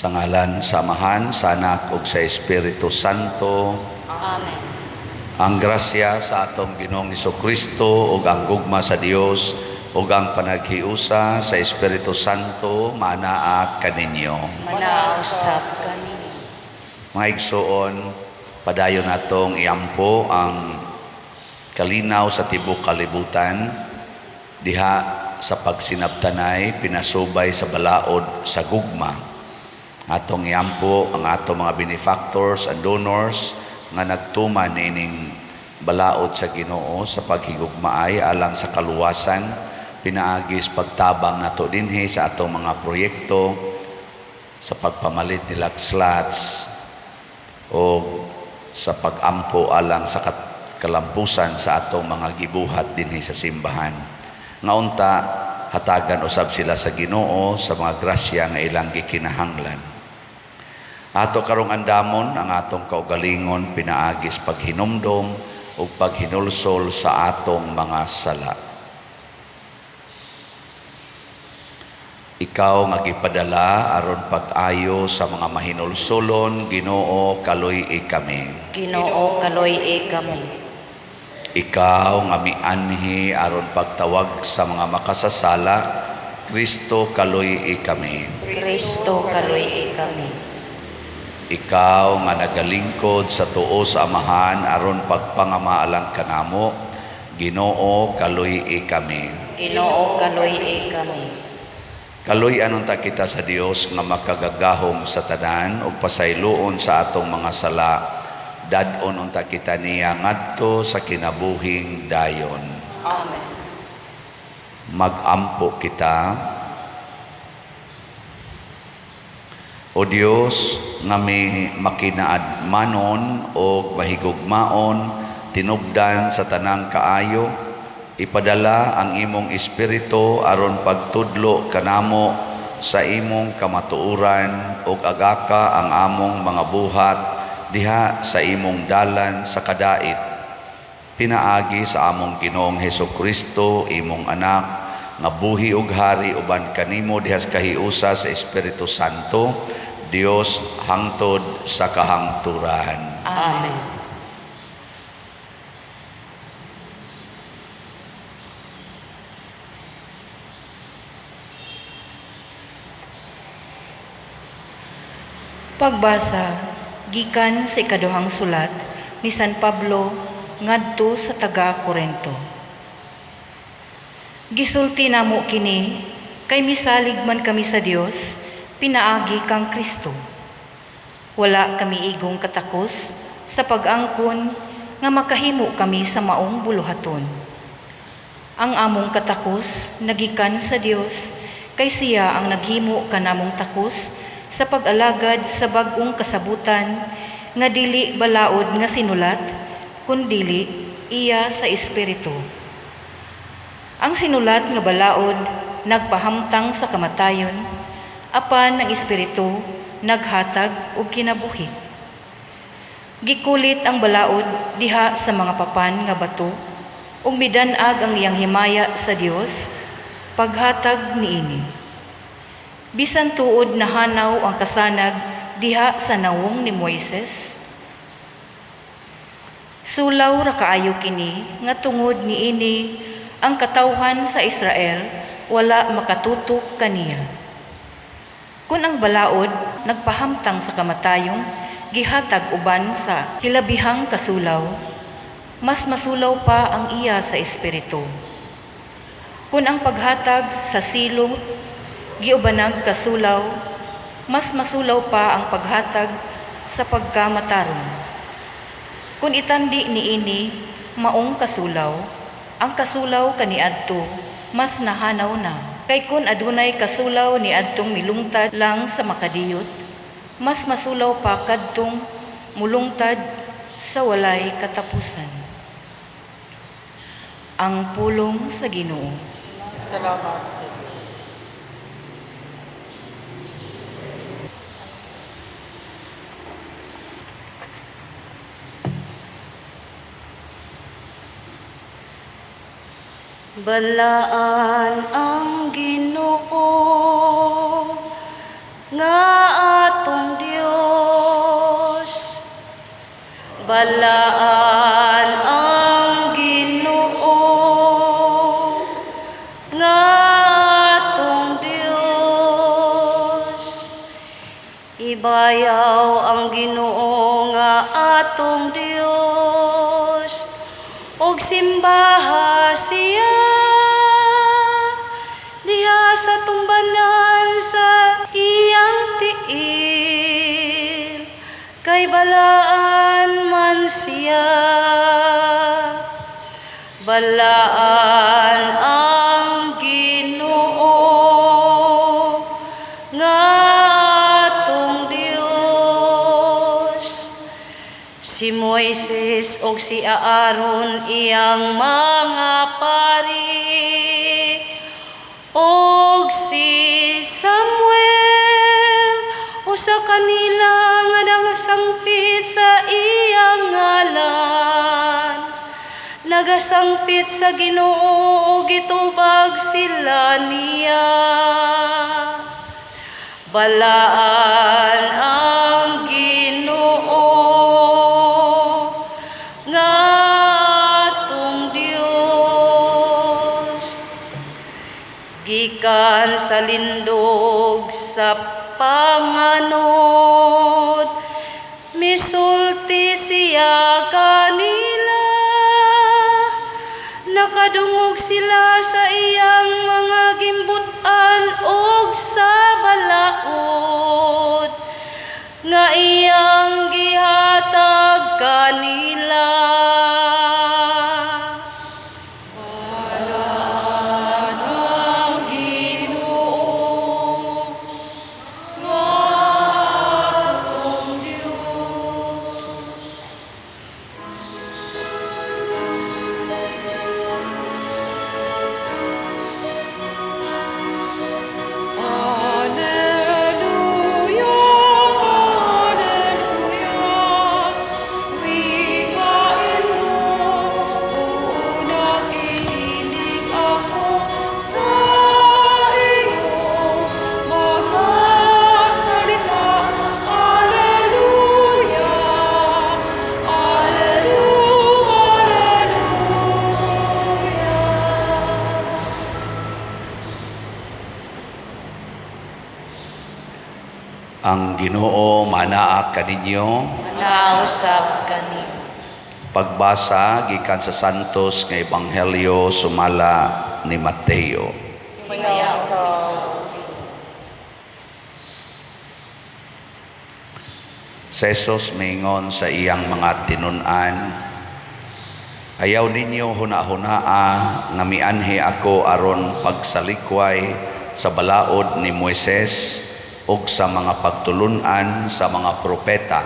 Sa ngalan sa Amahan, sa Anak ug sa Espiritu Santo. Amen. Ang grasya sa atong Ginoong Kristo ug ang gugma sa Dios ug ang panaghiusa sa Espiritu Santo maanaa kaninyo. Manaa usab kaninyo. Mga igsoon, padayon natong iampo ang kalinaw sa tibok kalibutan diha sa pagsinabtanay pinasubay sa balaod sa gugma. Atong iampo ang atong mga benefactors and donors nga nagtuman niining balaod sa Ginoo sa paghigugmaay alang sa kaluwasan pinaagis pagtabang nato dinhi sa atong mga proyekto sa pagpamalit nila slots o sa pagampo alang sa kalampusan sa atong mga gibuhat dinhi sa simbahan. Nga unta hatagan usab sila sa Ginoo sa mga grasya nga ilang gikinahanglan. Ato karong andamon ang atong kaugalingon pinaagis paghinumdom ug paghinulsol sa atong mga sala. Ikaw nga gipadala aron pag-ayo sa mga mahinulsolon, Ginoo, kaluy-i kami. Ginoo, kaluy-i kami. Ikaw nga mianhi aron pagtawag sa mga makasasala, Kristo, kaluy-i kami. Kristo, kaluy-i kami. Ikaw nga nagalingkod sa tuo sa Amahan aron pagpangamaalang kanamo, Ginoo, kaluy-i kami. Ginoo, kaluy-i kami. Kaluy-an unta kita sa Dios nga makagagahom sa tanan ug pasayloon sa atong mga sala. Dad-on unta kita niya ngadto sa kinabuhing dayon. Amen. Magampo kita. O Dios nga mi makinaadmanon og mahigugmaon tinubdan sa tanang kaayo, ipadala ang imong espiritu aron pagtudlo kanamo sa imong kamatuoran ug agaka ang among mga buhat diha sa imong dalan sa kadait. Pinaagi sa among Ginoong Hesukristo, imong anak, nga buhi ug hari uban kanimo diha sa kahiusa sa Espiritu Santo, Dios hangtod sa kahangturan. Amen. Pagbasa gikan sa ikaduhang sulat ni San Pablo ngadto sa taga Korento. Gisulti namo kini kay misalig man kami sa Dios pinaagi kang Kristo. Wala kami igong katakos sa pag-angkon nga makahimo kami sa maong buluhaton. Ang among katakos nagikan sa Dios kay siya ang naghimo kanamong takos sa pag-alagad sa bag-ong kasabutan nga dili balaod nga sinulat, kundili iya sa Espiritu. Ang sinulat nga balaod nagpahamtang sa kamatayon, apan ang Espiritu naghatag og kinabuhi. Gikulit ang balaod diha sa mga papan nga bato, ug midan-ag ang iyang himaya sa Dios paghatag niini. Bisan tuod nahanaw ang kasanag diha sa nawong ni Moises, sulaw ra kaayo kini nga tungod niini ang katawhan sa Israel wala makatutok kaniya. Kun ang balaod nagpahamtang sa kamatayong gihatag uban sa hilabihang kasulaw, mas masulaw pa ang iya sa espiritu. Kun ang paghatag sa silong giubanag kasulaw, mas masulaw pa ang paghatag sa pagkamatarong. Kun itandi niini maong kasulaw, ang kasulaw kaniadto mas nahanaw na. Kay kun adunay kasulaw niadtong milungtad lang sa makadiyot, mas masulaw pa kadtong mulungtad sa walay katapusan. Ang pulong sa Ginoo. Salamat sa Diyos. Balaan ang Ginoo nga Balaan ang Ginoo nga atong Dios. Ibayaw ang Ginoo nga atong Dios ug simbaha siya diha sa tumbanan sa iyang tiil, kay balaan man siya. Balaan ang Ginoo nga atong Dios. Si Moises ug si Aaron, iyang mga pari, ug si Samuel, usa kanila nga nagasangpit sa iyang ngalan. Nagasangpit sa Ginoo ug gitubag sila niya. Balaan ang Ginoo nga atong Dios. Gikan sa lindog sa panganod, misulti siya kanila. Nakadungog sila sa iyang mga gimbut-an og sa balaod nga iyang gihatag kanila. Balaan ang Ginoo nga atong Dios. Alleluia, Alleluia. Wikain mo, o nakikinig ako sa iyong mga salita. Alleluia, Alleluia, Alleluia. Ang Ginoo manaa kaninyo. Manausab kanimo. Pagbasa gikan sa Santos nga Ebanghelyo sumala ni Mateo. Himayaon ikaw. Si Jesus miingon sa iyang mga tinun-an, "Ayaw ninyo huna-hunaa nga mianhi ako aron pagsalikway sa balaod ni Moises ug sa mga pagtulun-an sa mga propeta.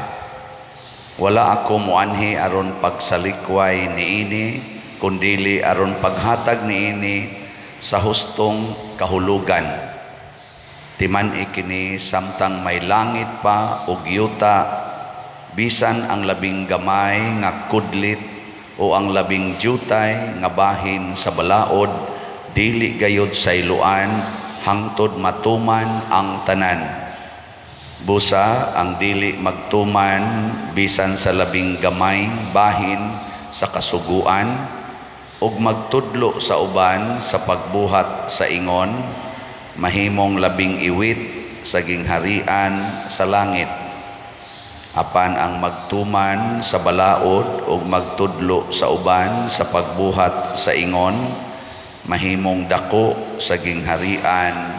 Wala ako moanhi aron pagsalikway niini, kundili aron paghatag niini sa hustong kahulugan. Timan-i kini, samtang may langit pa ug yuta, bisan ang labing gamay nga kudlit o ang labing dyutay nga bahin sa balaod dili gayud sayloan hangtod matuman ang tanan. Busa ang dili magtuman bisan sa labing gamay bahin sa kasuguan ug magtudlo sa uban sa pagbuhat sa ingon, mahimong labing iwit sa gingharian sa langit. Apan ang magtuman sa balaod ug magtudlo sa uban sa pagbuhat sa ingon, mahimong dako sa gingharian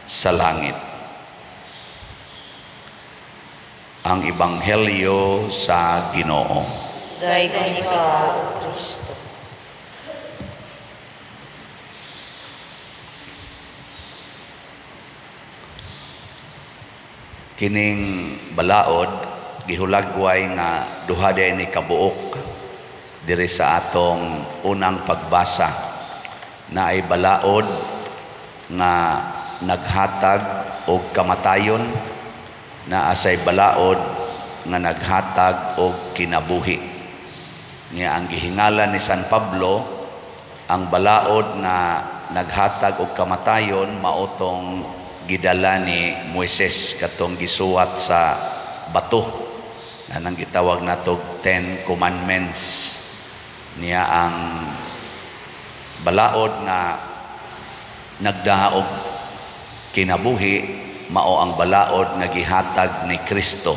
sa langit." Ang Ebanghelyo sa Ginoo. Daygon ikaw, O Kristo. Kining balaod gihulagway nga duha ni kabuok diri sa atong unang pagbasa, na ay balaod nga naghatag og kamatayon, na asay balaod nga naghatag og kinabuhi. Nga ang gihingalan ni San Pablo, ang balaod nga naghatag og kamatayon maotong gidala ni Moises katong gisuwat sa bato. Anang gitawag nato Ten Commandments. Niya ang balaod nga nagdaog kinabuhi mao ang balaod nga gihatag ni Kristo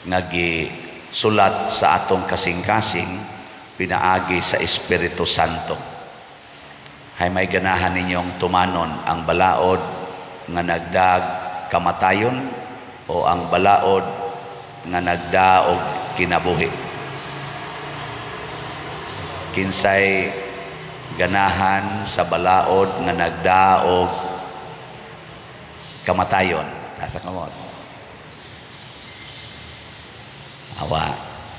nga gisulat sa atong kasing-kasing pinaagi sa Espiritu Santo. Hay may ganahan ninyong tumanon, ang balaod nga nagdag kamatayon o ang balaod nga nagdaog kinabuhi? Kinsay ganahan sa balaod nga nagdaog kamatayon? Taas kamot. Awa,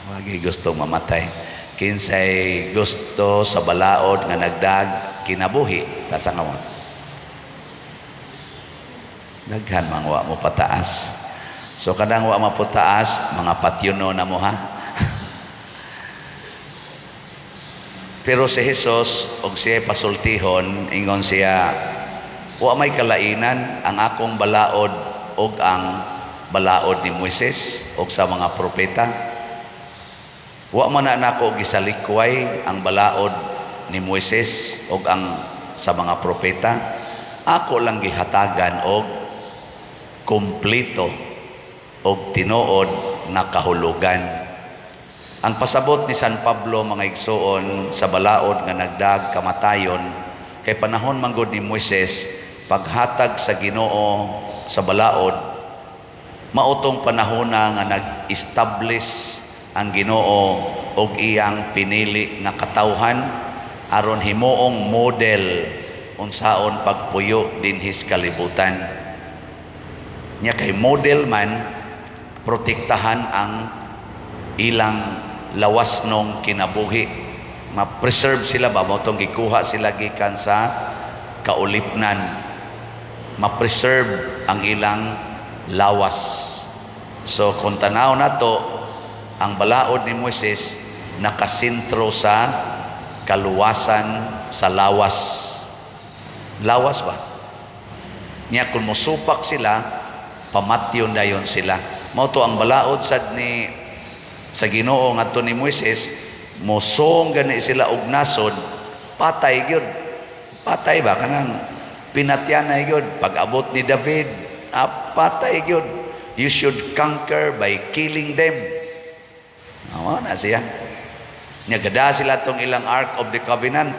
wagi gusto mamatay. Kinsay gusto sa balaod nga nagdag kinabuhi? Taas kamot. Daghan mang wa mo pataas. So kadang wa maputaas, mga patyuno na mo, ha. Pero si Jesus og siya pasultihon, ingon siya, "Wa may kalainan ang akong balaod og ang balaod ni Moises og sa mga propeta. Wa man na nako gisalikway ang balaod ni Moises og ang sa mga propeta. Ako lang gihatagan og kumpleto og tinuod nga kahulugan." Ang pasabot ni San Pablo, mga igsuon, sa balaod nga nagdag kamatayon, kay panahon manggod ni Moises, paghatag sa Ginoo sa balaod, mautong panahona nga nag-establish ang Ginoo og iyang pinili nga katawhan aron himuong model unsaon pagpuyo dinhis kalibutan. Nya kay model man, protektahan ang ilang lawas nung kinabuhi, ma-preserve sila ba, mao tong gikuha sila gikan sa kaulipnan, ma-preserve ang ilang lawas. So kung tanaw nato ang balaod ni Moises, nakasentro sa kaluwasan sa lawas. Lawas ba niya, kung mosupak sila, pamatyon dayon sila. Mao to ang balaod sad ni sa Ginoo ngadto ni Moises, mosong gani sila og nasod, patay gyud. Patay ba, kanang pinatyanay gyud. Pag abot ni David, patay gyud. You should conquer by killing them. Mao na siya. Nya gada sila tong ilang Ark of the Covenant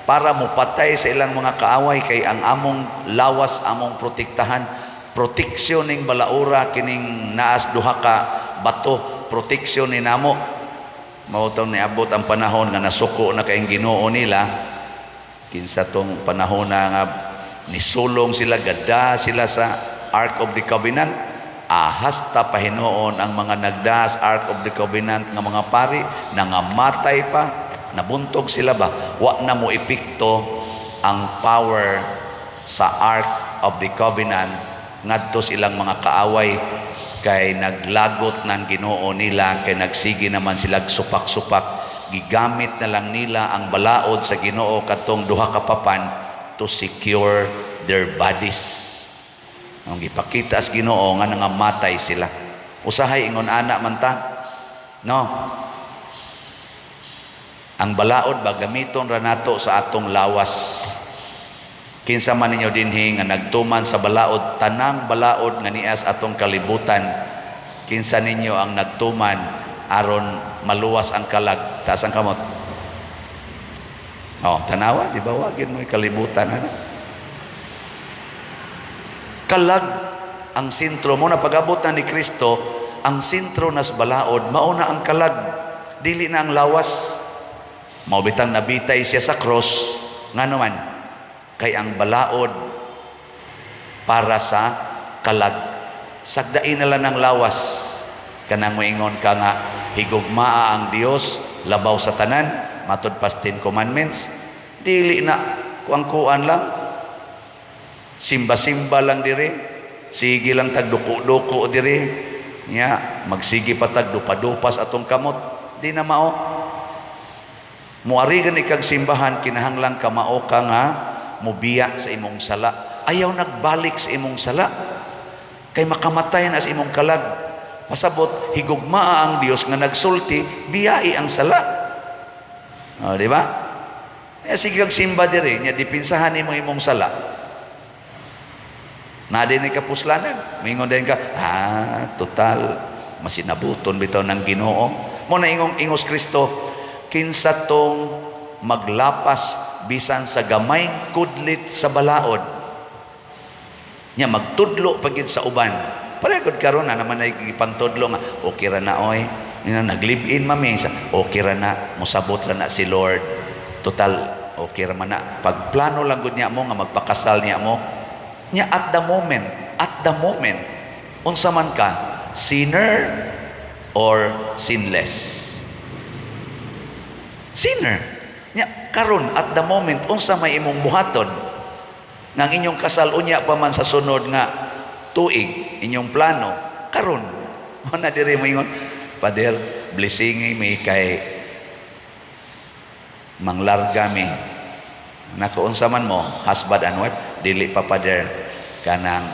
para mopatay sa ilang mga kaaway, kay ang among lawas among protektahan. Proteksyon ning balaura kining naas duha ka bato, proteksyon ni namo. Mao tong niabot ang panahon nga nasuko na kay Ginoo nila. Kinsa tong panahon na nga nisulong sila, gada sila sa Ark of the Covenant, ahas ta pahinuon ang mga nagdas Ark of the Covenant nga mga pari, nangamatay pa, nabuntog sila ba. Wa na mo epekto ang power sa Ark of the Covenant ngadto sa ilang mga kaaway, kay naglagot ng Ginoo nila, kay nagsige naman sila supak-supak. Gigamit na lang nila ang balaod sa Ginoo, katong duha ka papan, to secure their bodies. Ang gipakita sa Ginoo nga nangamatay sila. Usahay ingon ana man ta, no? Ang balaod ba, gamiton ra nato sa atong lawas. Kinsa man ninyo dinhi nga nagtuman sa balaod, tanang balaod nga nias atong kalibutan, kinsa ninyo ang nagtuman aron maluwas ang kalag? Taas ang kamot. Oh, tanawa, di ba, wagin mo kalibutan, ano? Kalag ang sentro mo na pag-abot na ni Kristo, ang sentro nas balaod mao na ang kalag, dili na ang lawas. Mao bitang nabitay siya sa cross. Ngano man? Kay ang balaod para sa kalag. Sagdain na lang ng lawas. Kanang moingon ka nga higugmaa ang Dios labaw sa tanan, matud pas Ten Commandments, dili na kuang-kuan lang, simba-simba lang dire, sige lang tagduko-duko dire nya, magsige pa tag dupa-dupas atong kamot. Di na mao. Muari gani kag simbahan, kinahanglan ka mao ka nga mubiya sa imong sala. Ayaw nagbalik sa imong sala. Kay makamatay na sa imong kalag. Pasabot higugmaa ang Dios nga nagsulti biyai ang sala. Oh, di ba? Eh, sige kag simba diri nya dipinsahan nimo imong sala. Na din kapuslanan. Mingon din ka, ah, total masinabuton bitaw ng Ginoo. Mo na ingong ingos Kristo, kinsa tong maglapas bisan sa gamay kudlit sa balaod. Nya magtudlo pagid sa uban. Pareho gud karon na naman ay gipangtudlo nga okay ra na oy. Nya nag-live-in mami sa okay ra na, mosabot ra na si Lord. Total okay ra man na. Pagplano lang gud niya mo nga magpakasal niya mo. Nya at the moment unsa man ka, sinner or sinless? Sinner. Nya karon at the moment unsa may imong buhaton? Nga ang inyong kasal unya pa man sa sunod nga tuig, inyong plano karon. Mo na diri moingon, "Father, blessingi mi kay manglarga mi." Nako, unsa man mo, husband and wife? "Dili pa, Father, kanang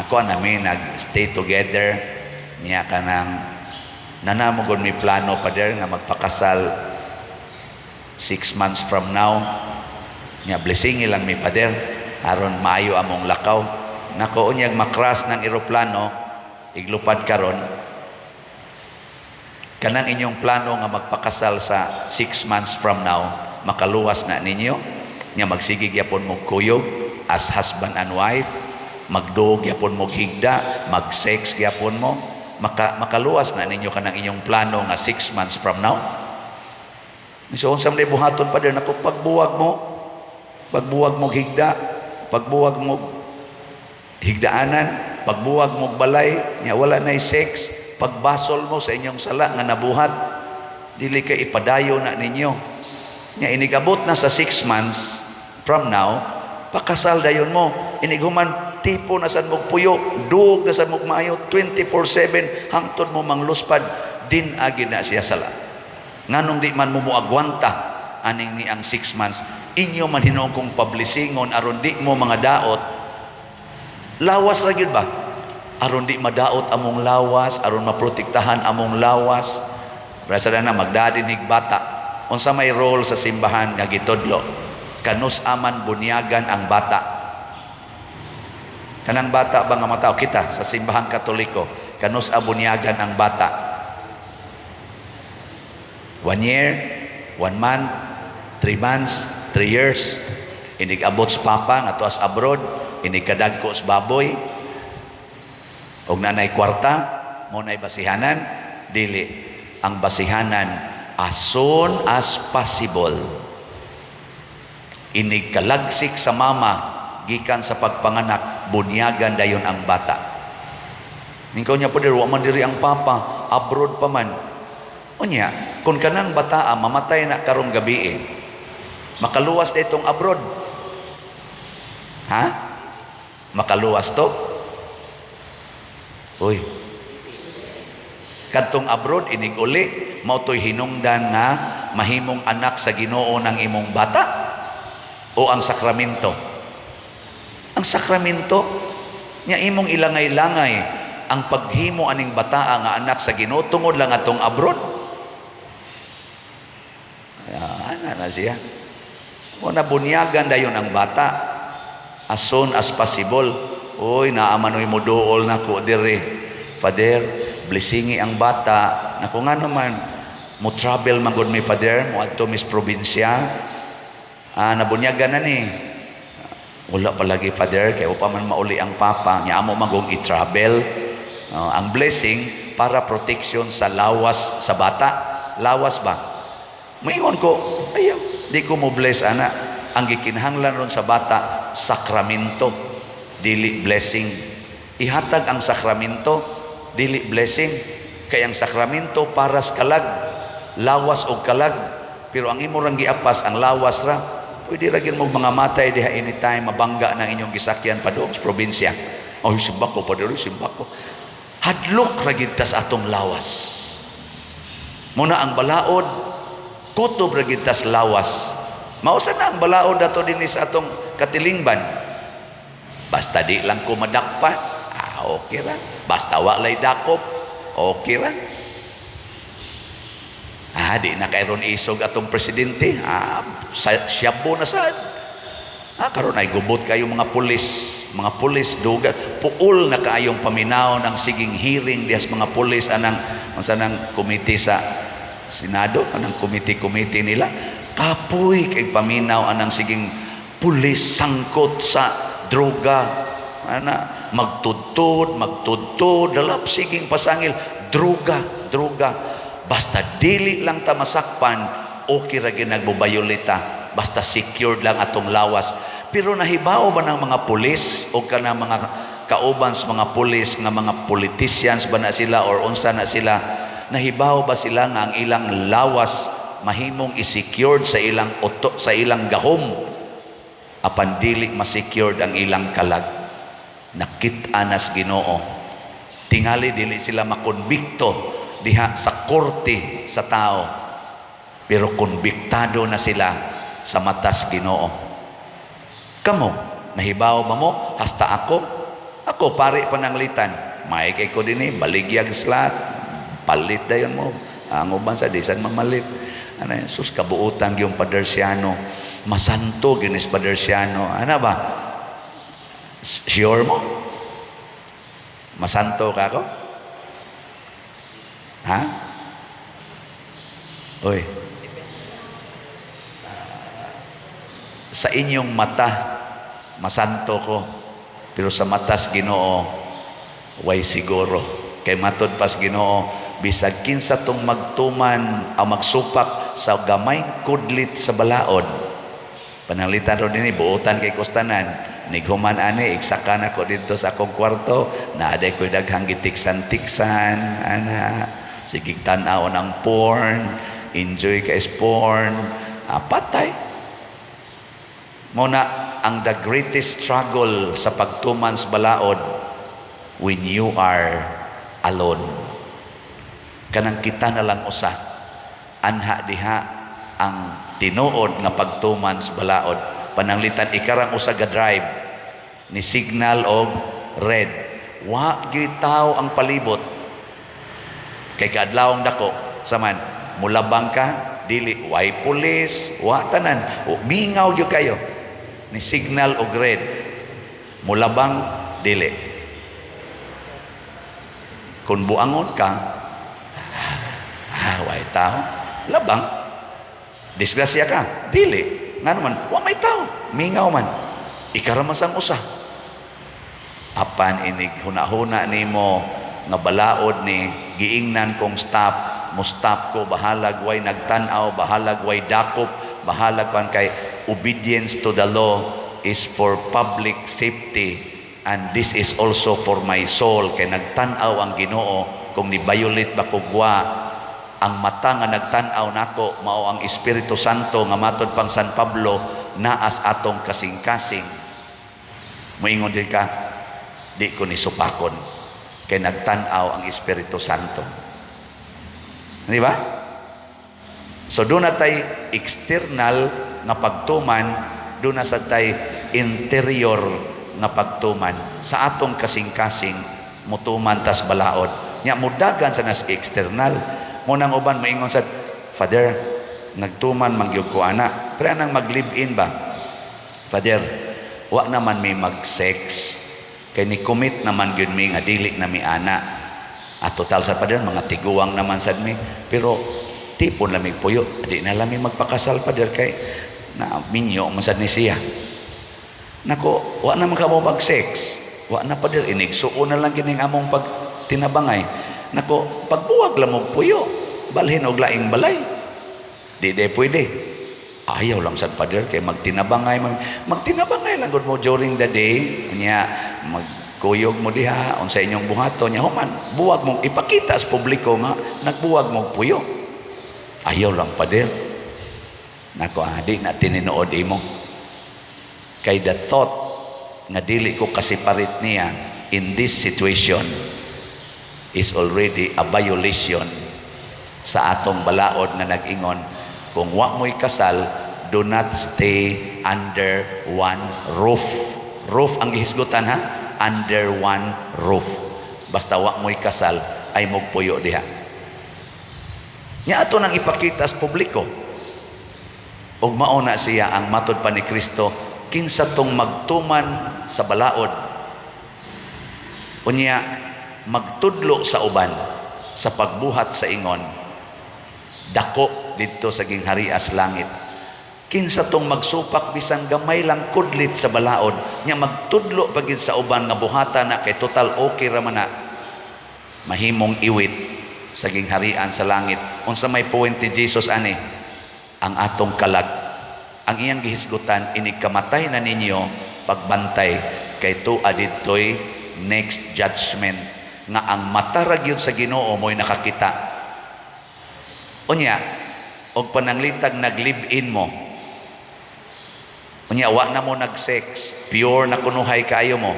kuan nami, nag-stay together niya, kanang nanamo gud mi plano, Father, nga magpakasal 6 months from now. Nya blessingi lang mi, Father, aron maayo among lakaw." Nako, unyag makras ng eroplano, iglupad karon, kanang inyong plano nga magpakasal sa 6 months from now, makaluwas na ninyo? Nya magsige gyapon mo kuyog as husband and wife, magduog gyapon mo higda, mag-sex gyapon mo, makaluwas na ninyo kanang inyong plano nga 6 months from now? So unsa man buhaton, Father? Nako, pagbuwag mo higda, pagbuwag mo higdaanan, pagbuwag mo balay, nya wala nay sex, pagbasol mo sa inyong sala nga nabuhat, dili kay ipadayo na ninyo. Nya inigabot na sa 6 months from now, pakasal dayon mo, inighuman tipo na sad mo puyo, duog na sad mo maayo 24/7 hangtod mo mangluspad, din agi na siya sala. Nganong di man mo moagwanta aning ni ang 6 months? Inyo man hinuon kong pablesingon aron di mo mga daot lawas ra gyud ba, aron di madaot among lawas, aron maprotektahan among lawas. Brasa na magdadin bata, unsa may role sa simbahan nga gitudlo kanus aman bunyagan ang bata, kanang bata ba nga matao kita sa Simbahang Katoliko? Kanus bunyagan ang bata? 1 year, 1 month, 3 months, 3 years. Inig abot sa papa nga tuas abroad, inig kadagko sa baboy, og nanay kwarta, mo nay basihanan, dili. Ang basihanan, as soon as possible. Inig kalagsik sa mama gikan sa pagpanganak, bunyagan dayon ang bata. Ikaw niya po, wa man diri ang papa, abroad pa man. Unya, kung kanang bataa mamatay na karong gabi eh, makaluwas na itong abroad? Ha? Makaluwas to? Uy. Kadtong abroad inig uli, mao to'y hinungdan nga mahimong anak sa Ginoo ng imong bata o ang sakramento? Ang sakramento. Nya imong ilangay-langay ang paghimo aning bataa nga anak sa Ginoo tungod lang atong abroad. Ah, ana na siya. O nabunyagan dayon ang bata as soon as possible. Uy, naamanoy mo duol na ko dire. "Father, blessingi ang bata." Naku, nga naman, mo travel man gud mi, Father, mo adto mis probinsya. "Ah, nabunyagan na ni?" "Wala pa lagi, Father, kay pa man mauli ang papa, nya amo magong i-travel." Ang blessing para protection sa lawas sa bata. Lawas ba? Maingon ko, ayaw, di ko mo bless ana. Ang gikinahanglan ron sa bata, sakramento, dili blessing. Ihatag ang sakramento, dili blessing. Kay ang sakramento para sa kalag, lawas og kalag. Pero ang imo rang giapas, ang lawas ra, pwede ra gyud mo mga matay diha anytime mabangga ng inyong gisakyan padung sa probinsya. "Ay, simba ko pa diri, simba ko." Hadlok ra gid ta sa atong lawas. Muna ang balaod, kutob ra gid ta sa lawas. Mausa na ang balaod dato dinhi sa atong katilingban. Basta di lang ko madakpan, ah, okay ra. Basta wa lay dakop. Okay ra. Ah, di na kayron isog atong presidente. Ah, siyabo na sad. Ah, karon ay gubot kayo mga pulis. Mga pulis, duga. Puol na kaayong paminaw ng siging hearing dihas mga pulis anang unsa nang komite sa Senado, anang komite-komite nila. Kapoy kay paminaw anang siging pulis sangkot sa droga. Ana, magtudtod, magtudtod, dalap siging pasangil, droga, droga. Basta dili lang ta masakpan, okay ra gyud nagbo-violate. Basta secured lang atong lawas. Pero nahibaw ba ng mga pulis o kana mga kauban sa mga pulis nga mga politicians ba na sila or unsa na sila, nahibaw ba sila nga ang ilang lawas mahimong i-secured sa ilang uto, sa ilang gahom, apan dili ma-secured ang ilang kalag? Nakit-an nas Ginoo. Tingali dili sila makonbikto diha sa korte sa tao, pero konbiktado na sila sa matas Ginoo. Kamo, nahibaw ba mo? Hasta ako, ako pari pananglitan. May kay ko dinhi, baligyag slot, palit dayon mo. Ang uban sa disan mamalit. Ano yun? Sus, kabuutan yung Padersiano. Masanto ginis Padersiano. Ano ba? Sure mo? Masanto ka ako? Ha? Uy. Sa inyong mata, masanto ko. Pero sa matas Ginoo, way siguro. Kay matod pas Ginoo, bisag kinsa tong magtuman o magsupak sa gamay kudlit sa balaod. Pananglitan ro dinhi, buotan kay kustanan. Nighuman ani, igsaka na ko didto sa akong kwarto, naaday ko'y daghang gitiksan-tiksan, ana, sige tan-aw ng porn, enjoy ka is porn, patay. Muna, ang the greatest struggle sa pagtuman sa balaod, when you are alone. Kanang kita na lang usa, anha diha ang tinuod nga pagtuman sa balaod. Pananglitan ikarang usa ga drive ni signal og red. Wa gyud tawo ang palibot. Kay kaadlawong dako saman mulabang ka dili way pulis, wa tanan, o, mingaw gyud kayo. Ni signal og red. Mulabang dili. Kung buangon ka, way tao, labang. Disgrasya ka, dili. Nga naman, wa may tao, mingaw man. Ikaramasang usa. Apan inig huna-huna nimo nga balaod ni giingnan kong stop, mo stop ko, bahalag way nagtan-aw, bahalag way dakop, bahalag kan kay obedience to the law is for public safety and this is also for my soul. Kay nagtan-aw ang Ginoo kung ni-violate ba ko wa. Ang mata nga nagtan-aw nako mao ang Espiritu Santo nga matod pang San Pablo naas atong kasing-kasing. Moingon din ka, di ko ni supakon kay nagtan-aw ang Espiritu Santo. Di ba? So doon na tay external nga pagtuman, doon na sa tay interior nga pagtuman. Sa atong kasing-kasing mutuman tas balaod. Nya mudagan sa nas external. Munang uban maingon sa Father, nagtuman man gyud ko ana. Pero anang mag-live-in ba? Father, wa naman may mag-sex. Kay ni commit naman gyud mi nga dili na mi ana. At total sa Father, mga tiguang naman sad mi. Pero tipon lamig puyo, di na lami magpakasal, Father, kay na minyo man sad ni siya. Nako, wa naman ka mo mag-sex. Wa na, Father, inigsuon na lang kining among pagtinabangay. Nako, pagbuwag lang og puyo, balhin og laing balay. Di di pwede. Ayaw lang sad, Father, kay magtinabangay man. Magtinabangay lang gud mo during the day. Nya magkuyog mo diha unsa inyong buhaton, nya human buwag mo ipakita sa publiko nga nagbuwag mo puyo. Ayaw lang, Father. Nako, di na tinuod imo. Kay the thought nga dili ko kasiparit niya in this situation is already a violation sa atong balaod nga nag-ingon kung wa mo'y kasal, do not stay under one roof. Roof ang gihisgutan ha, under one roof. Basta wa mo'y kasal, ay mugpuyo diha. Nya ato nang ipakita sa publiko. Ug mao na siya ang matod pa ni Kristo, kinsa tong magtuman sa balaod, unya magtudlo sa uban sa pagbuhat sa ingon, dako didto sa gingharias langit. Kinsa tong magsupak bisan gamay lang kudlit sa balaod, nya magtudlo pa gid sa uban nga buhata na kay total okay ra man na, mahimong iwit sa gingharian sa langit. Unsa may point ni Jesus ani? Ang atong kalag. Ang iyang gihisgutan, inig kamatay na ninyo, pagbantay kay tua didtoy next judgment nga ang mata ra gyud sa Ginoo mo'y nakakita. Unya og pananglitag nag-live-in mo, unya wa na mo nag-sex, pure na kunuhay kaayo mo,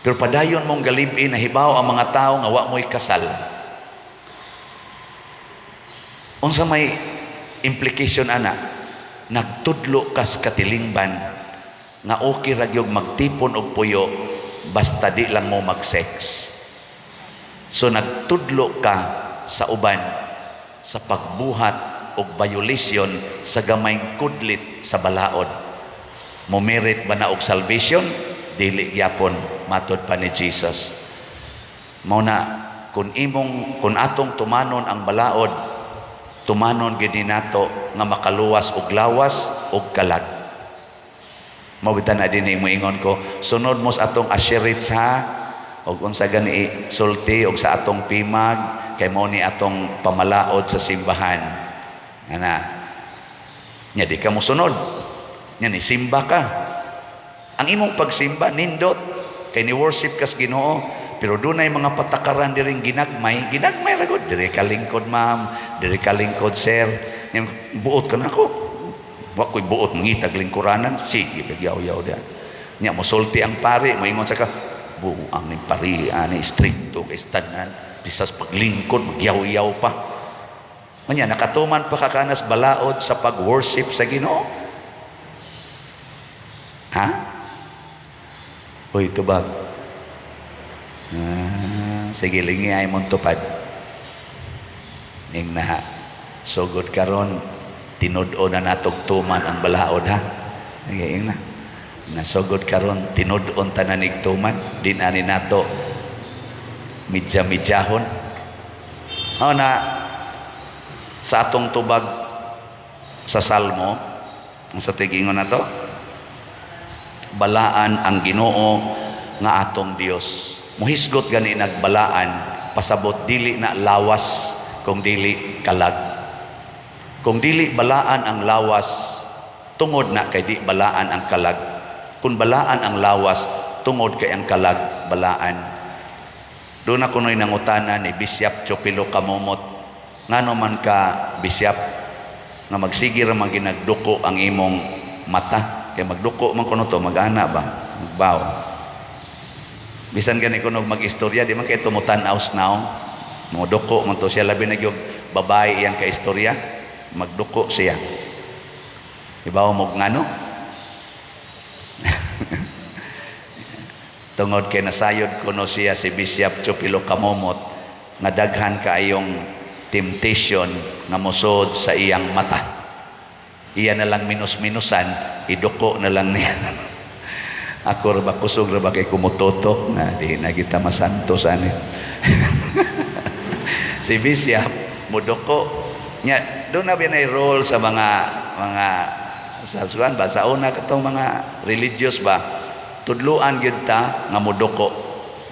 pero padayon mong ga-live-in, nahibaw ang mga tao nga wa mo'y kasal, unsa may implication ana? Nagtudlo kas katilingban nga okay ra gyud magtipon og puyo basta di lang mo mag-sex. So nagtudlo ka sa uban sa pagbuhat og violation sa gamayng kudlit sa balaod. Mo-merit ba na og salvation? Dili gyapon, matod pa ni Jesus. Mao na kun atong tumanon ang balaod, tumanon gid nato nga makaluwas og lawas og kalag. Mao bitan na dinhi moingon ko, sunod mo sa atong asheritz ha, og unsa gani sulti og sa atong pimag kay mao ni atong pamalaod sa simbahan. Ana. Nya di ka mosunod. Nya ni simba ka. Ang imong pagsimba nindot kay ni worship kas Ginoo, pero dunay mga patakaran diring ginagmay, ginagmay ra gud, diri ka lingkod ma'am, diri ka lingkod sir. Nya buot ka nako. Wa ko'y buot mangitag lingkuranan, sige nagyaw-yaw diha. Nya mosulti ang pari, moingon sa ka, buang ning pari ani strikto kay tanan, bisas paglingkod magyaw-yaw pa. Unya nakatuman pa ka kanas balaod sa pag-worship sa Ginoo. Ha? Uy, tubag. Ah, sige, lingi ay mong tupad. Ning na, sugod karon tinud-on na natog tuman ang balaod ha. Sige, ing na. Nasugod karon tinud-on tanan ig tuman, di na ni nato midya-midyahon. O na sa atong tubag sa Salmo, sa tigingon na to, balaan ang Ginoo nga atong Dios. Muhisgot gani nagbalaan, pasabot dili na lawas kung dili kalag. Kung dili balaan ang lawas, tungod na kay di balaan ang kalag. Kung balaan ang lawas, tungod kay ang kalag balaan. Doon ako no'y nangutana ni Bishop Chopilo Kamomot, ngano man ka Bishop nga magsige ra man ginagduko ang imong mata, kay magduko man kuno to, mag-ana ba, magbaw. Bisan gani kuno mag-istorya, di man kay tumutan-aw now, moduko man to siya, labi na gyud babae iyang kaistorya, magduko siya. Ibaw mo ngano? Tungod kay nasayod kuno siya si Bishop Chupilo Kamomot nga daghan kaayong temptation nga mosod sa iyang mata. Iya na lang minus-minusan, iduko na lang niya. Ako ra ba kusog ra ba kay kumutotok na di na kita masantos ani. Si Bishop muduko nya doon na binay role sa mga sa suan ba sa una katong mga religious ba, tudluan gyud ta nga muduko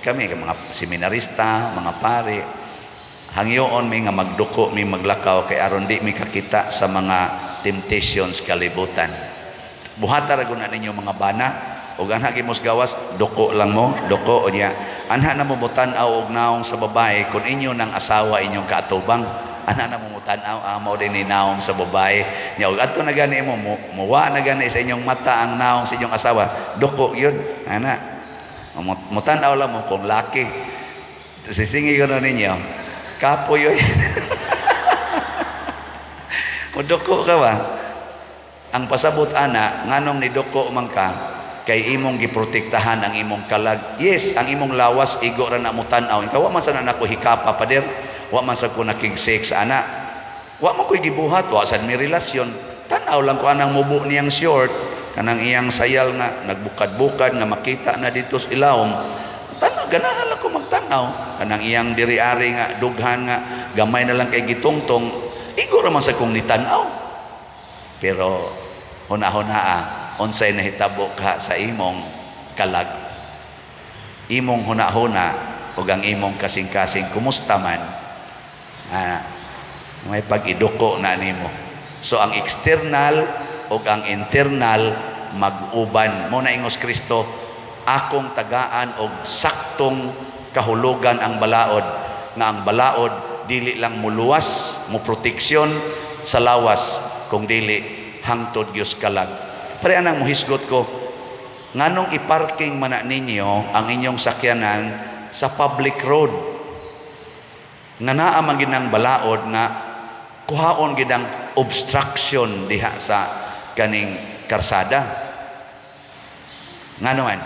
kami mga seminarista, mga pare, hangyoon mi nga magduko mi maglakaw kay aron di mi kakita sa mga temptations kalibutan. Buhata ra gud na ninyo mga bana, ug anha gimos gawas duko lang mo, duko unya anha na mo mutan-aw og naong sa babae kun inyo nang asawa inyong kaatubang. Ana na mo mutan-aw amo din ni naong sa babae nya, ug adto na gani mo muwa na gani sa inyong mata ang naong sa inyong asawa, duko yun ana mutan-aw lang mo kung laki. Sisingi ko na ninyo kapoy oy. Muduko ka ba? Ang pasabot ana nganong niduko man ka, Kay imong giprotektahan ang imong kalag. Yes, ang imong lawas igo ra na mo tan-aw. Ikaw, wa man sa na nako hikapa, pader. Wa man sa ko nakig-sex ana. Wa man ko'y gibuhat, wa sad mi relasyon. Tan-aw lang ko anang mubo niyang short, kanang iyang sayal nga nagbukad-bukad nga makita na dito sa ilawom. Tanaw, ganahan lang ko magtanaw. Kanang iyang diri-ari nga dughan nga gamay na lang kay gitungtong, igo ra man sa kong nitanaw. Pero huna-hunaa, unsay nahitabo ka sa imong kalag? Imong huna-huna ug ang imong kasing-kasing kumusta man? Ah, may pag-iduko na nimo. So ang external ug ang internal mag-uban. Mo na ingos Kristo, akong tagaan og saktong kahulugan ang balaod, nga ang balaod dili lang muluwas, mo proteksyon sa lawas, kung dili hangtod gyud kalag. Pare anang muhisgot ko, nganong iparking man na ninyo ang inyong sakyanan sa public road nga naa man gid ang balaod nga kuhaon gid ang obstruction diha sa kaning karsada? Ngano man?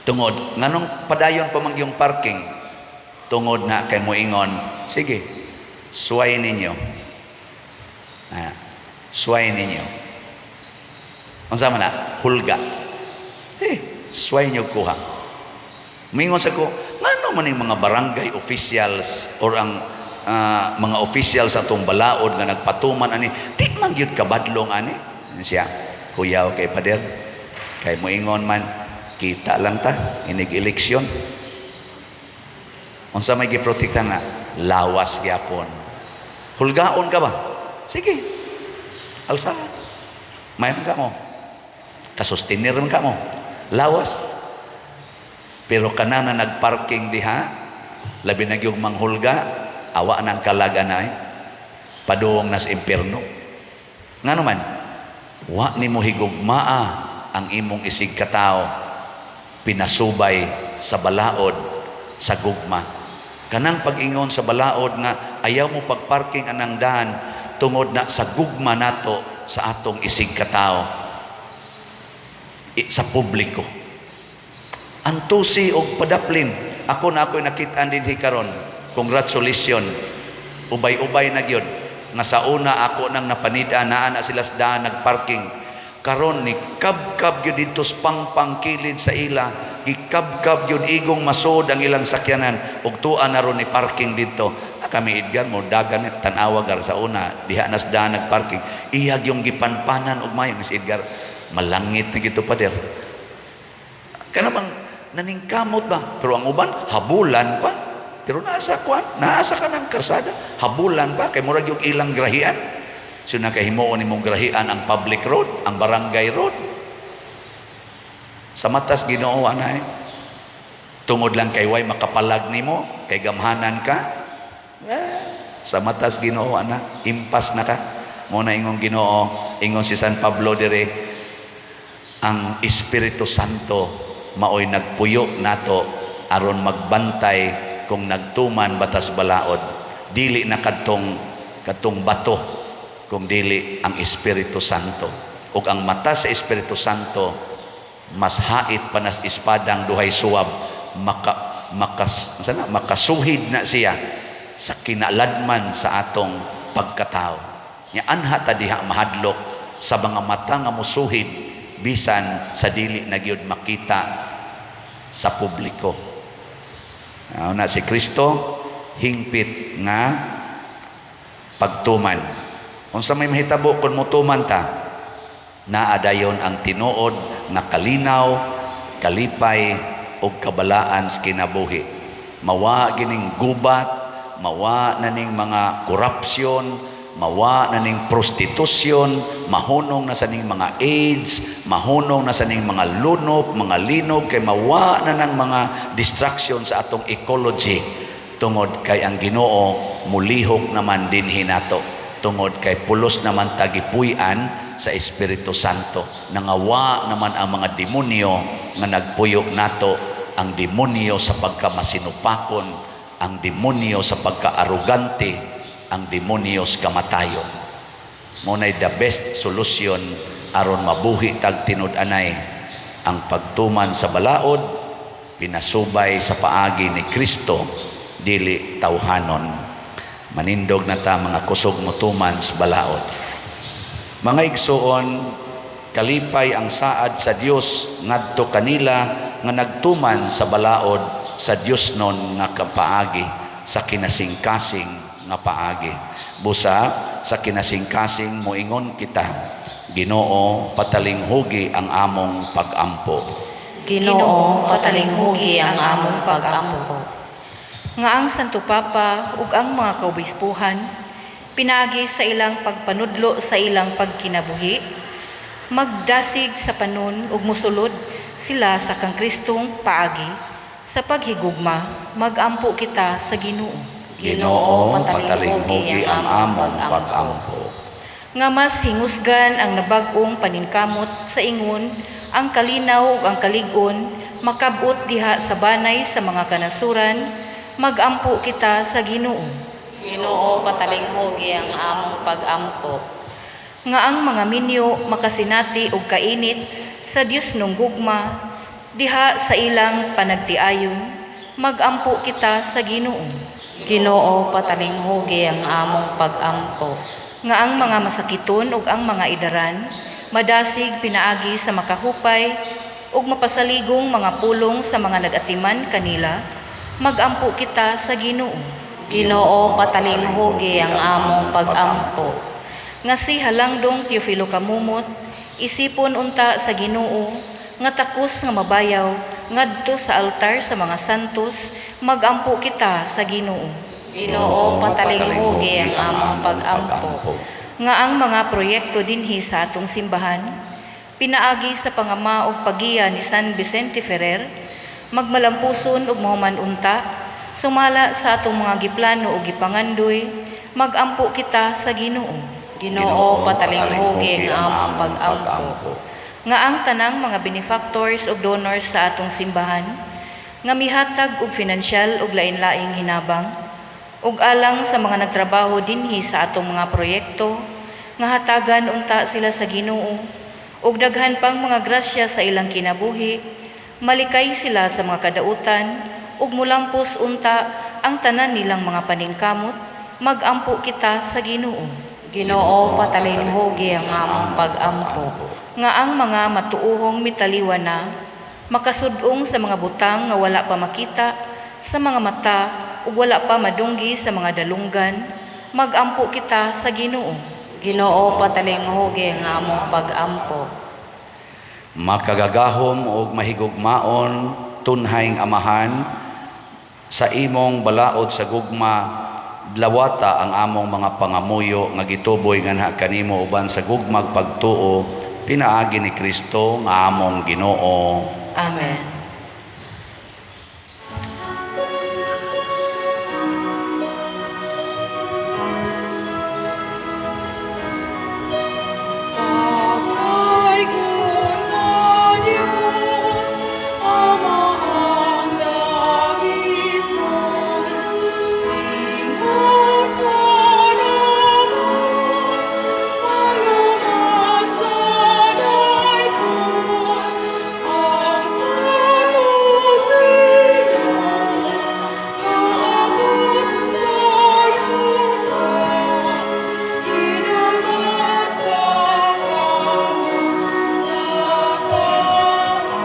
Tungod nganong padayon pa man yung parking? Tungod na kay moingon, sige, suway ninyo. Ah, suway ninyo. Unsa man na? Hulga. Eh, suway nyo kuha. Mingon sa ko, ngano man yung mga barangay officials or ang mga officials sa atong balaod nga nagpatuman ani, di man gyud kabadlong ani? Siya, kuyaw kay pader. Kay moingon man, kita lang ta, inig eleksyon. Unsa may giprotekta nga? Lawas gyapon. Hulgaon ka ba? Sige. Alsa. May man ka mo. Kasustenir man ka mo. Lawas. Pero kana na nagparking diha, labi na gyud manghulga, awa nang kalag anay, padung nas impierno. Ngano man? Wa nimo higugmaa ang imong isig katao pinasubay sa balaod sa gugma. Kanang pag-ingon sa balaod nga ayaw mo pagparking anang daan tungod na sa gugma nato sa atong isig katao sa publiko. Antusi og padaplin. Ako na ako'y nakit-an dinhi karon. Congratulations. Ubay-ubay na gyud. Nga sa una ako nang napanida naa na sila sa daan nagparking. Karon ni kabkab gyud didto sa pangpang kilid sa ila. Gikabkab gyud igong masod ang ilang sakyanan ug tuwa na ron ni parking didto. Ah, kami Edgar mo dagan ni tan-awa gar sa una diha nas daan nagparking. Iyag yung gipanpanan og mayo si Edgar. Malangit na gito, pader. Kanamang naningkamot ba? Pero ang uban, habulan pa. Pero nasa kwan, naasa ka ng karsada, habulan pa, kay murag yung ilang grahian. So nakahimuon nimong grahian ang public road, ang barangay road. Sa matas Ginoo anay. Tungod lang kay way makapalag nimo, kay gamhanan ka. Eh, sa matas Ginoo ana, impas na ka. Mo na ingong Ginoo, ingon si San Pablo dire, ang Espiritu Santo maoy nagpuyo nato aron magbantay kung nagtuman batas balaod. Dili na kadtong kadtong bato, kung dili ang Espiritu Santo. Ug ang mata sa Espiritu Santo mas hait pa nas espadang duhay suwab, maka makas sana makasuhid na siya sa kinaladman sa atong pagkatao. Nya anha ta diha mahadlok sa mga mata nga musuhid bisan sa dili na gyud makita sa publiko. Na si Kristo hingpit nga pagtuman. Unsa may mahitabo kung mutuman ta? Naa dayon ang tinuod nga kalinaw, kalipay ug kabalaan sa kinabuhi. Mawa gining gubat, mawa na ning mga korupsyon, mawa na ning prostitusyon, mahunong na sa ning mga AIDS, mahunong na sa ning mga lunop, mga linog, kay mawa na ng mga destruction sa atong ecology. Tungod kay ang Ginoo mulihok naman dinhi nato. Tungod kay pulos naman tagipuy-an sa Espiritu Santo. Nangawa naman ang mga demonyo nga nagpuyo nato, ang demonyo sa pagkamasinupakon, ang demonyo sa pagkaarugante, ang demonyo sa kamatayon. Mo the best solution aron mabuhi tag tinud-anay. Ang pagtuman sa balaod pinasubay sa paagi ni Kristo, dili tawhanon. Manindog na ta mga kusog motuman sa balaod. Mga igsuon, kalipay ang saad sa Dios ngadto kanila nga nagtuman sa balaod sa Dios non nga paagi, sa kinasingkasing nga paagi. Busa sa kinasingkasing moingon kita, Ginoo, patalinghugi ang among pagampo. Ginoo, patalinghugi ang among pagampo. Nga ang Santo Papa ug ang mga kaobispuhan pinaagi sa ilang pagpanudlo sa ilang pagkinabuhi, magdasig sa panon ug mosulod sila sa kang Kristong paagi sa paghigugma, magampo kita sa Ginoo. Ginoo, patalinghugi ang among pagampo. Nga mas hingusgan ang nabag-ong paningkamot sa ingon ang kalinaw ug ang kalig-on makab-ot diha sa banay sa mga kanasuran, magampo kita sa Ginoo. Ginoo, patalinghugi ang among pagampo. Nga ang mga minyo makasinati og kainit sa Dios nung gugma diha sa ilang panagtiayon, magampo kita sa Ginoo. Ginoo, patalinghugi ang among pagampo. Nga ang mga masakiton ug ang mga idaran madasig pinaagi sa makahupay ug mapasaligong mga pulong sa mga nagatiman kanila, magampo kita sa Ginoo. Ginoo, patalinghugi ang among pagampo. Nga si Halangdong Teofilo Camomot isipon unta sa Ginoo nga takos nga mabayaw ngadto sa altar sa mga santos, magampo kita sa Ginoo. Ginoo, patalinghugi ang among pagampo. Nga ang mga proyekto dinhi sa atong simbahan pinaagi sa pangama og pagiya ni San Vicente Ferrer magmalampuson ug mahuman unta sumala sa atong mga giplano ug gipangandoy, magampo kita sa Ginoo. Ginoo, patalinghugi ang among pagampo. Nga ang tanang mga benefactors ug donors sa atong simbahan nga mihatag og finansyal ug lain-laing hinabang ug alang sa mga nagtrabaho dinhi sa atong mga proyekto, nga hatagan unta sila sa Ginoo ug daghan pang mga grasya sa ilang kinabuhi, malikay sila sa mga kadautan ug mulampos unta ang tanan nilang mga paningkamot, magampo kita sa Ginoo. Ginoo, patalinghugi ang among pagampo. Nga ang mga matuohong mitaliwa na makasudong sa mga butang nga wala pa makita sa mga mata ug wala pa madunggi sa mga dalunggan, magampo kita sa Ginoo. Ginoo, patalinghugi ang among pagampo. Makagagahom ug mahigugmaon tunhayng Amahan, sa imong balaod sa gugma lawata ang among mga pangamuyo nga gituboy nganha kanimo uban sa gugmag pagtuo pinaagi ni Kristo nga among Ginoo. Amen. Apaygon nga Dios, Amahang langitnon, Ingasan amon, Pangamasan pon, Ang pagtugbino, Nga abot sa yuta, Ginama sa kamot sa tao.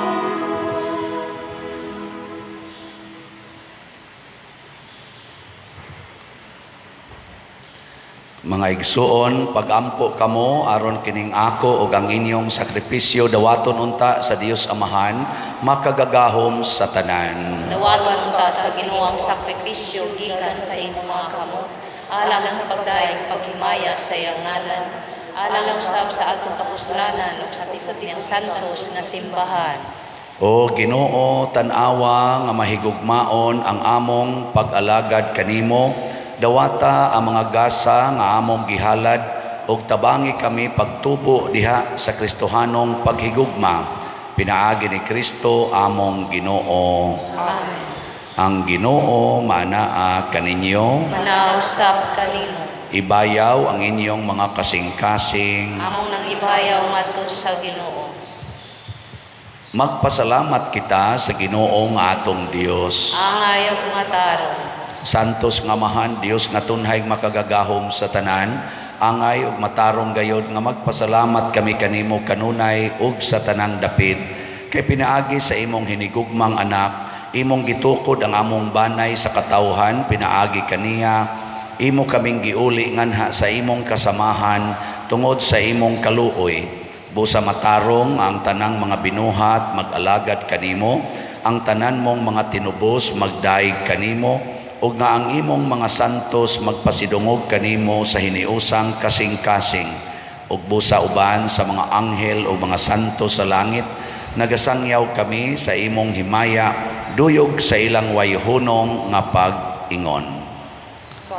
Mga igsuon, pagampo kamo aron kining ako ug ang inyong sakripisyo dawaton unta sa Dios Amahan makagagahom sa tanan. Dawaton ta sa Ginoo ang sakripisyo gikan sa imong mga kamot, alang sa pagdaig paghimaya sa iyang ngalan, alang usab sa atong kapuslanan ug sa tibuok niyang santos nga simbahan. O Ginoo, tan-awa nga mahigugmaon ang among pag-alagad kanimo, dawata ang mga gasa nga among gihalad ug tabangi kami pagtubo diha sa Kristohanong paghigugma pinaagi ni Kristo among Ginoo. Amen. Ang Ginoo manaa kaninyo. Manausap kanimo. Ibayaw ang inyong mga kasing-kasing. Among nang ibayaw ngadto sa Ginoo. Magpasalamat kita sa Ginoo nga atong Dios. Angay ug matarong. Santos nga Amahan, Dios nga tunhay makagagahom sa tanan, angay ug matarong gayod nga magpasalamat kami kanimo kanunay ug sa tanang dapit. Kay pinaagi sa imong hinigugmang anak, imong gitukod ang among banay sa katawhan, pinaagi kaniya, imo kaming giuli nganha sa imong kasamahan tungod sa imong kaluoy. Busa matarong ang tanang mga binuhat mag-alagad kanimo, ang tanan mong mga tinubos magdaig kanimo, ug nga ang imong mga santos magpasidungog kanimo sa hiniusang kasing-kasing. Ug busa uban sa mga anghel o mga santos sa langit, nagasangyaw kami sa imong himaya, duyog sa ilang wayhunong nga pag-ingon.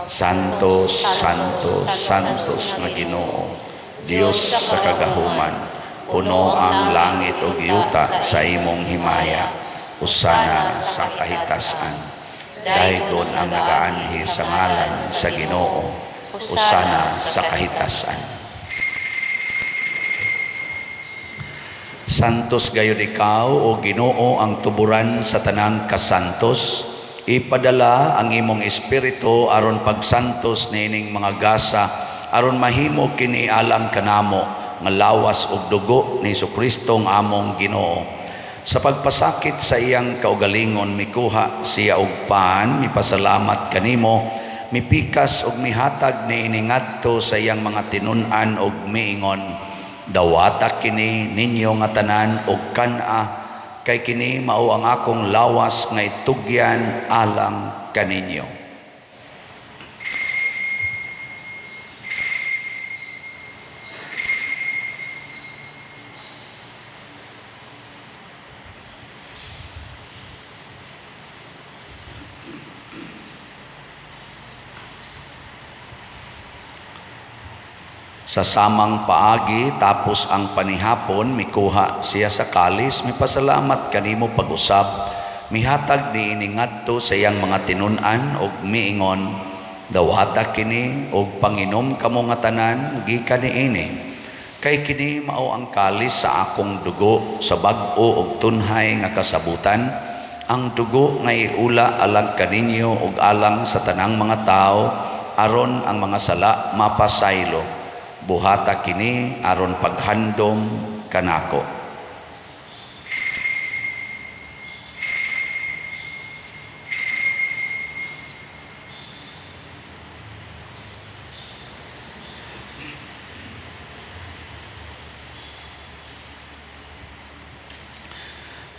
Santos, Santos, Santos nga Ginoo, Dios sa kagahuman, puno ang langit ug yuta sa imong himaya, usana sa kahitasan. Daygon ang nagaanhi sa ngalan sa Ginoo, usana sa kahitasan. Santos gayud ikaw o Ginoo ang tuburan sa tanang kasantos. Ipadala ang imong espiritu aron pagsantos niining mga gasa, aron mahimo kini alang kanamo nga lawas ug dugo ni Hesukristo ang among Ginoo. Sa pagpasakit sa iyang kaugalingon, mikuha siya og pan, mipasalamat kanimo, mipikas ug mihatag niini ngadto sa iyang mga tinun-an ug miingon, dawata kini ninyo nga tanan og kan-a, kay kini mao ang akong lawas nga itugyan alang kaninyo. Sa samang paagi, tapos ang panihapon, mikuha siya sa kalis, mipasalamat kanimo pag-usab, mihatag niini ngadto sa iyang mga tinun-an og miingon, dawata kini og panginom kamo nga tanan gikan niini. Kay kini mao ang kalis sa akong dugo sa bag-o og tunhay nga kasabutan, ang dugo nga iula alang kaninyo ug alang sa tanang mga tawo aron ang mga sala mapasaylo. Buhata kini aron paghandom kanako.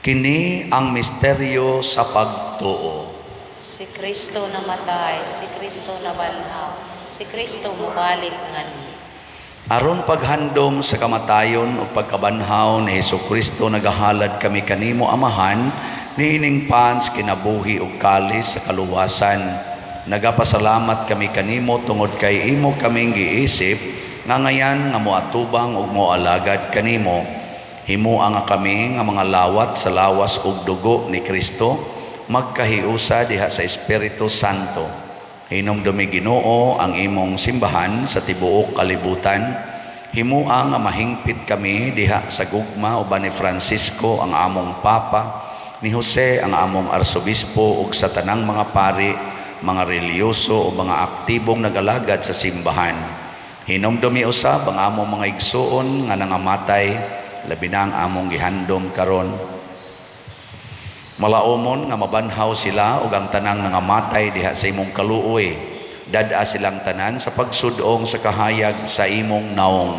Kini ang misteryo sa pagtuo. Si Kristo namatay, si Kristo nabanhaw, si Kristo mobalik nganhi. Aron paghandom sa kamatayon ug pagkabanhaw ni Hesukristo, nagahalad kami kanimo Amahan niining pans kinabuhi ug kalis sa kaluwasan. Nagapasalamat kami kanimo tungod kay imo kaming giisip nga ngayan nga moatubang ug moalagad kanimo. Himoa nga kami nga mga lawat sa lawas ug dugo ni Kristo, magkahiusa diha sa Espiritu Santo. Hinumdumi Ginoo ang imong simbahan sa tibuok kalibutan. Himoa nga mahingpit kami diha sa gugma uban ni Francisco ang among Papa, ni Jose ang among Arsobispo ug sa tanang mga pari, mga relihiyoso o mga aktibong nagalagad sa simbahan. Hinumdumi usab ang among mga igsuon nga nangamatay, labi na ang among gihandom karon. Malaomon nga mabanhaw sila ug ang tanang nangamatay diha sa imong kaluoy. Dad-a silang tanan sa pagsudong sa kahayag sa imong naong.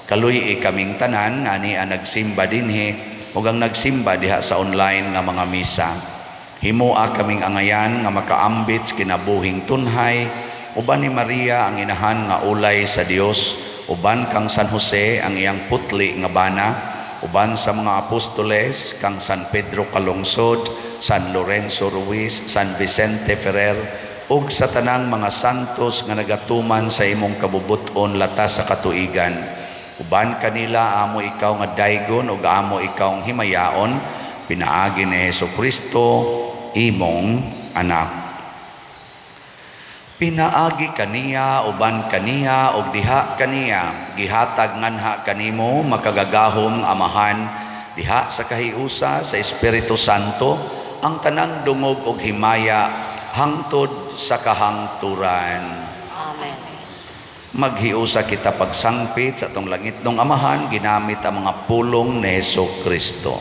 Kaluy-i kaming tanan nga ni ang nagsimba dinhi ug ang nagsimba diha sa online nga mga misa. Himoa kaming angayan nga makaambit sa kinabuhing tunhay uban ni Maria ang inahan nga ulay sa Dios, uban kang San Jose ang iyang putli nga bana, uban sa mga apostoles kang San Pedro Calungsod, San Lorenzo Ruiz, San Vicente Ferrer, ug sa tanang mga santos nga nagatuman sa imong kabubut-on latas sa katuigan. Uban kanila amo ikaw nga daygon ug amo ikaw himayaon, pinaagi ni Hesukristo imong anak. Pinaagi kaniya, uban kaniya, ug diha kaniya, gihatag nganha kanimo makagagahom Amahan, Diha sa kahiusa sa Espiritu Santo ang tanang dungog ug himaya hangtod sa kahangturan. Amen. Maghiusa kita pagsangpit sa atong langitnong Amahan ginamit ang mga pulong ni Hesus Kristo.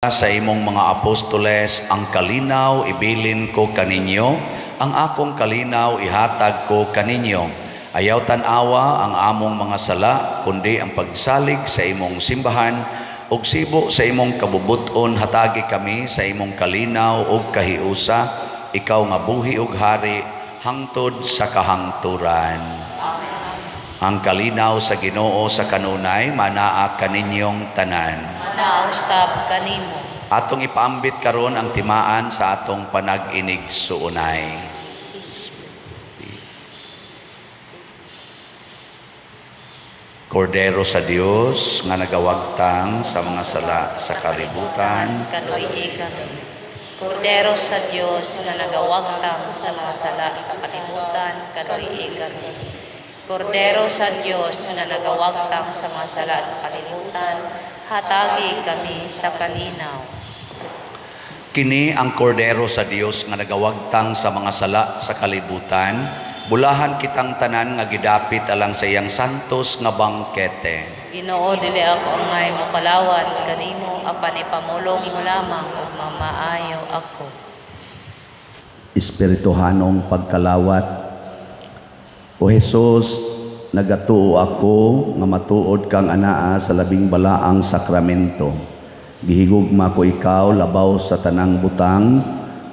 Sa imong mga apostoles, ang kalinaw ibilin ko kaninyo, ang akong kalinaw ihatag ko kaninyo. Ayaw tan-awa ang among mga sala, kundi ang pagsalig sa imong simbahan, ug sibo sa imong kabubuton hatagi kami sa imong kalinaw ug kahiusa, ikaw nga buhi ug hari hangtod sa kahangturan. Amen. Ang kalinaw sa Ginoo sa kanunay manaa kaninyong tanan. Manaa usab kanimo. Atong ipaambit karon ang timaan sa atong panag-inig suunay. Kordero sa Dios nga nagawagtang sa mga sala sa kalibutan, kaluoyi kami. Kordero sa Dios nga nagawagtang sa mga sala sa kalibutan, kaluoyi kami. Kordero sa Dios nga nagawagtang sa mga sala sa kalibutan, hatagi kami sa kalinaw. Kini ang kordero sa Dios nga nagawagtang sa mga sala sa kalibutan, bulahan kitang tanan nga gidapit alang sa iyang santos nga bangkete. Ginoo, dili ako angay mokalawat kanimo, apan ipamulong mo lamang ug mamaayo ako. Espirituhanong pagkalawat. O Hesus, nagatuo ako nga matuod kang anaa sa labing balaang sakramento. Gihigugma ko ikaw labaw sa tanang butang,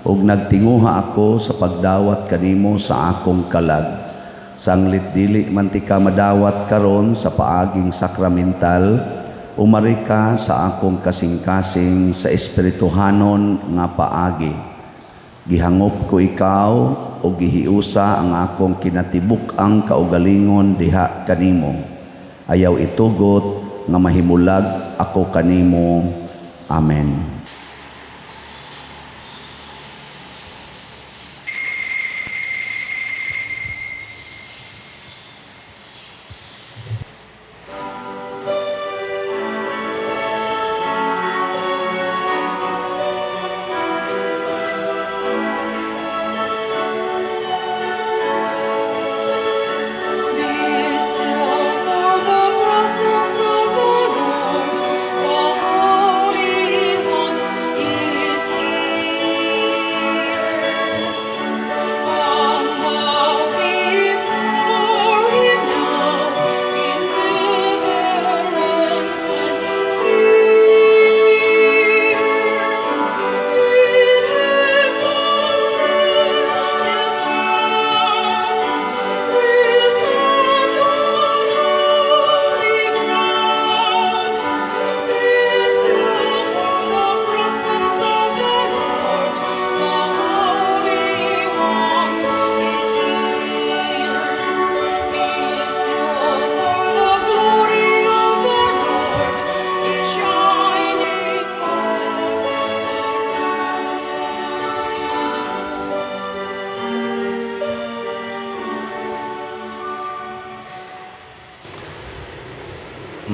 ug nagtinguha ako sa pagdawat kanimo sa akong kalag. Sanglit dili man ti ka madawat karon sa paaging sakramental, umari ka sa akong kasing-kasing sa espirituhanon nga paagi. Gihangop ko ikaw o gihiusa ang akong kinatibuk-ang kaugalingon diha kanimo. Ayaw itugot nga mahimulag ako kanimo. Amen.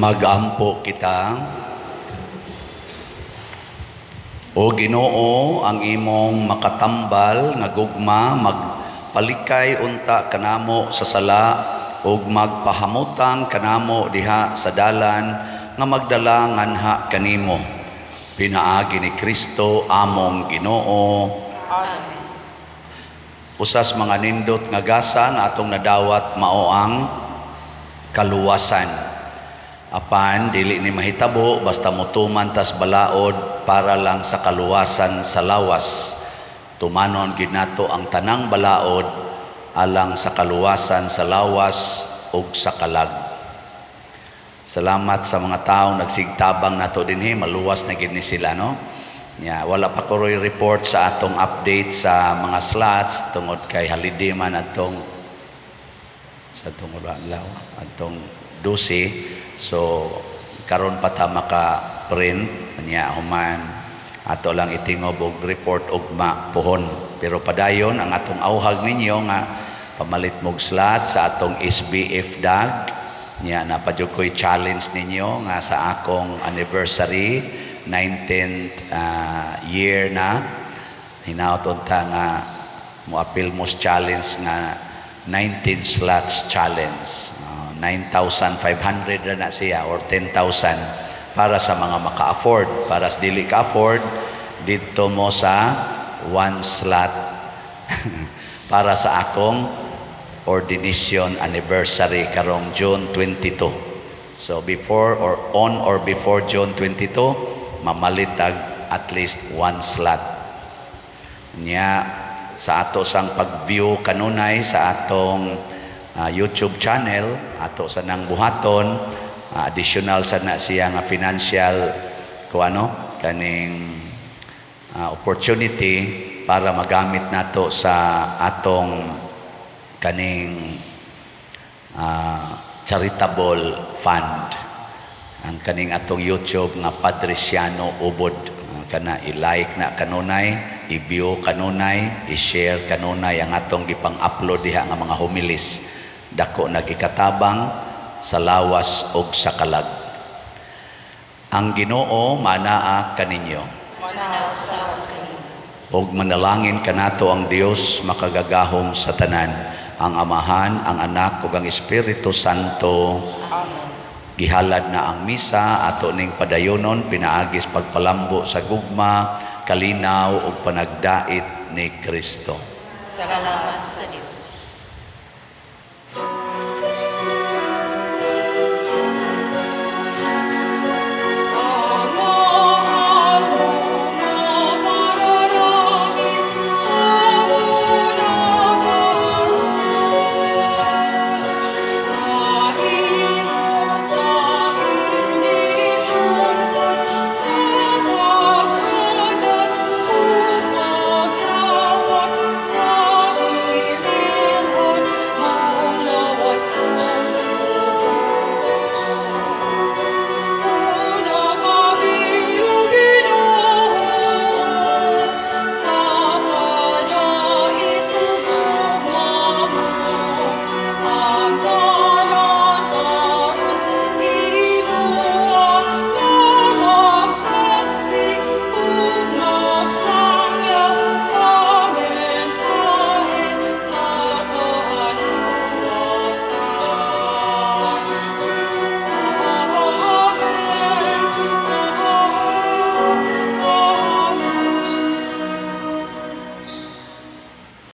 Magampo kita. O Ginoo, ang imong makatambal nga gugma magpalikay unta kanamo sa sala ug magpahamutang kanamo diha sa dalan nga magdala nganha kanimo. Pinaagi ni Kristo among Ginoo. Amen. Usas mga nindot nga gasa nga atong nadawat mao ang kaluwasan. Apan dili ni mahitabo basta motuman tas balaod para lang sa kaluwasan sa lawas. Tumanon gid nato ang tanang balaod alang sa kaluwasan sa lawas ug sa kalag. Salamat sa mga taong nagsigtabang nato dinhi, maluwas na gid ni sila, no. Ya, wala pa ko roy report sa atong update sa mga slots tungod kay holiday man atong sa atong adlaw, atong 12. So karon pa ta maka-print nya, human ato lang itingob og report ugma puhon. Pero padayon ang atong auhag ninyo nga pamalit mog slot sa atong SBF dag nya. Naa pa jud ko'y challenge ninyo nga sa akong anniversary, 19th year na, hinaot unta nga moapil mo sa challenge nga 19 slots challenge. 9,500 na na siya or 10,000 para sa mga maka-afford. Para sa dili ka-afford, dito mo sa one slot para sa akong ordination anniversary karong June 22. So before or on or before June 22, mamalitag at least one slot. Nya sa ato sang pag-view kanunay sa atong YouTube channel, ato sa nang buhaton, additional sa na siya nga financial ko ano kaning opportunity para magamit nato sa atong kaning charitable fund, ang kaning atong YouTube nga Padre Siano Ubod. Kana i-like na kanunay, i-view kanunay, i-share kanunay ang atong gipang-upload diha nga mga homilies. Dako nagikatabang sa lawas ug sa kalag. Ang Ginoo manaa kaninyo. Manaa sab kanimo. Ug manalangin kanato ang Dios makagagahom sa tanan, ang Amahan, ang Anak ug ang Espiritu Santo. Amen. Gihalad na ang misa, ato ning padayonon pinaagis pagpalambo sa gugma, kalinaw ug panagdait ni Kristo. Salamat sa Dios.